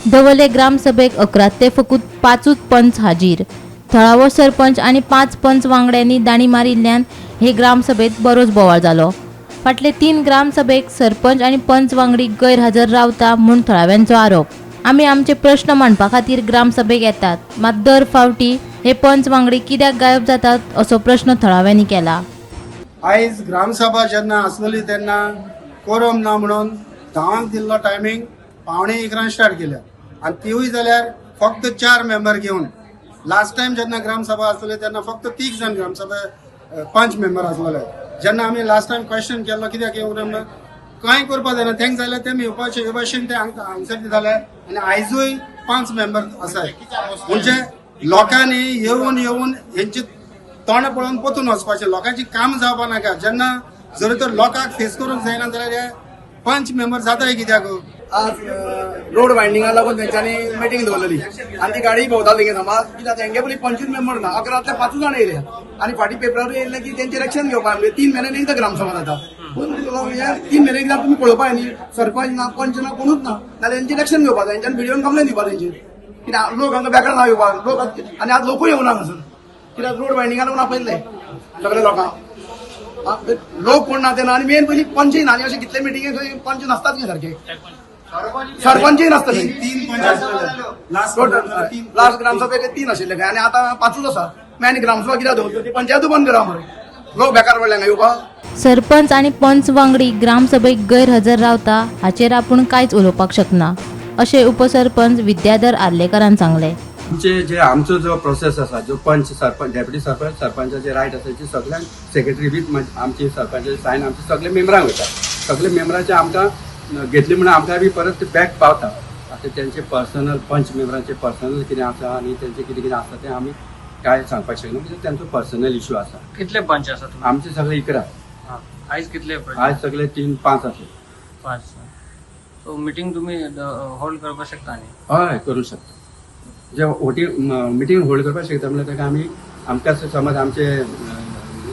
दवर्ले ग्रामसभेक 11 ते फकत पांचूच पंच हाजीर. थळावो सरपंच आनी पांच पंच वांगड्यांनी दांडी मारिल्ल्यान हे ग्रामसभेत बरोच बोवाळ जालो. फाटले तीन ग्रामसभेक सरपंच आनी पंच वांगडी गैरहजर रावता म्हूण थळाव्यांचो आरोप. आमी आमचे प्रश्न मांडपा खातीर ग्रामसभेक येतात, मात दर फावटी हे पंच वांगडी कित्याक गायब जातात, असो प्रश्न थळाव्यांनी केला. आयज ग्रामसभा जेन्ना आसलेली तेन्ना कोरम ना म्हणून 10क दिल्लो टायमींग 10:45 स्टार्ट केल्या आनी तिवूय जाल्यार फक्त चार मेंबर घेवन. लास्ट टायम जेन्ना ग्रामसभा आसलेली तेन्ना फक्त तीग जाण ग्रामसभा पंच मेंबर आसलेले. जेन्ना आमी लास्ट टायम क्वेश्चन केल्लो कित्याक येवंक ना म्हणून, कांय करपा जायना तेंक जाल्यार ते येवपाचे हे भाशेन ते आन्सर दिताले. आनी आयजूय पांच मेंबर आसाय, म्हणजे लोकांनी येवन येवन हेंची तोंड पळोवन परतून वचपाचें. लोकांची काम जावपा नाका. जेन्ना जर तर लोकांक फेस करूंक जायना जाल्यार हे पंच मेंबर जाताय कित्याक? आज रोड वायंडिंगा लागून तेंच्यांनी मिटींग दवरलेली आनी ती गाडी भोंवताली थिंगा समाज. कित्याक तेंगे पयलीं 25 मेंबर ना, 11तले पांचूच जाण येयले आनी फाटीं पेपरारूय येयल्लें की तेंचें इलेक्शन घेवपाक. म्हणजे 3 म्हयन्यांनी एकदां ग्रामसभा जाता, पूण हे 3 म्हयने एकदां तुमी पळोवपा न्ही, सरपंच ना, पंच ना, कोणूच ना, नाल्यार तेंचें इलेक्शन घेवपाक जाय. तेंच्यान बीडीओन कंप्लेन दिवपा तेंचेर. कित्याक लोक हांगा बेकार ना येवपाक लोक आनी आज लोकूय येवना हांगासर, कित्याक रोड वायंडिंगा लागून आपयल्ले सगळे लोकांक. लोक कोण ना ते ना आनी मेन पयलीं पंचय ना. आनी अशे कितले मिटिंगे खंय पंच नासतात न्ही सारखे, सरपंचय नासता थंय. तीन पंच आसलेले लास्ट. तीन. लास्ट ग्रामसभेक तीन आशिल्ले खंय आनी आतां पांचूच आसा. मागीर आनी ग्रामसभा कित्याक दवरता? ती पंचायतूय बंद करा मरे. लोक बेकार पडले हांगा येवपाक. सरपंच आनी पंच वांगडी ग्रामसभेक गैरहजर रावता हाचेर आपूण कांयच उलोवपाक शकना, अशें उपसरपंच विद्याधर आर्लेकरान सांगलें. आमचे जे आमचो जो प्रोसेस आसा, जो पंच, सरपंच, डेप्युटी सरपंच, सरपंचाचे रायट आसा, ते सगळ्यांक सेक्रेटरी वीथ आमची सरपंचाचे सायन आमचे सगळे मेंबरांक वयता. सगळे मेंबरांचे आमकां घेतले म्हणून आमकां बी परत बॅक पावता. आतां तेंचे पर्सनल, पंच मेंबरांचे पर्सनल कितें आसा आनी तेंचे कितें कितें आसा तें आमी कांय सांगपाक शकना, कित्याक तेंचो पर्सनल इशू आसा. कितले पंच आसा तुमी? आमचे सगळे 11. हा. आयज कितले पंच? आज सगळे तीन पांच आसा. पांच. सो मिटींग तुमी होल्ड करपाक शकता न्ही? हय, करूं शकता. जे वोटींग मिटींग होल्ड करपाक शकता म्हणल्यार ताका आमी आमकां समज आमचे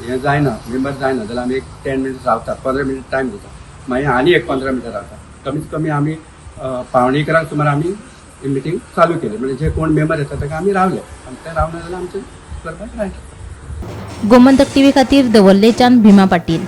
हें जायना, मेंबर जायना जाल्यार आमी एक 10 मिनट्स रावता, 15 मिनट टायम दिता, मागीर आनी एक 15 मिनटां रावता. कमीत कमी आमी 10:45 सुमार आमी ही मिटींग चालू केली, म्हणजे जे कोण मेंबर येता ताका आमी रावले आनी ते रावना जाल्यार आमचें करपाक रायट. गोमंतक टीव्ही खातीर दवर्लेच्यान भीमा पाटील.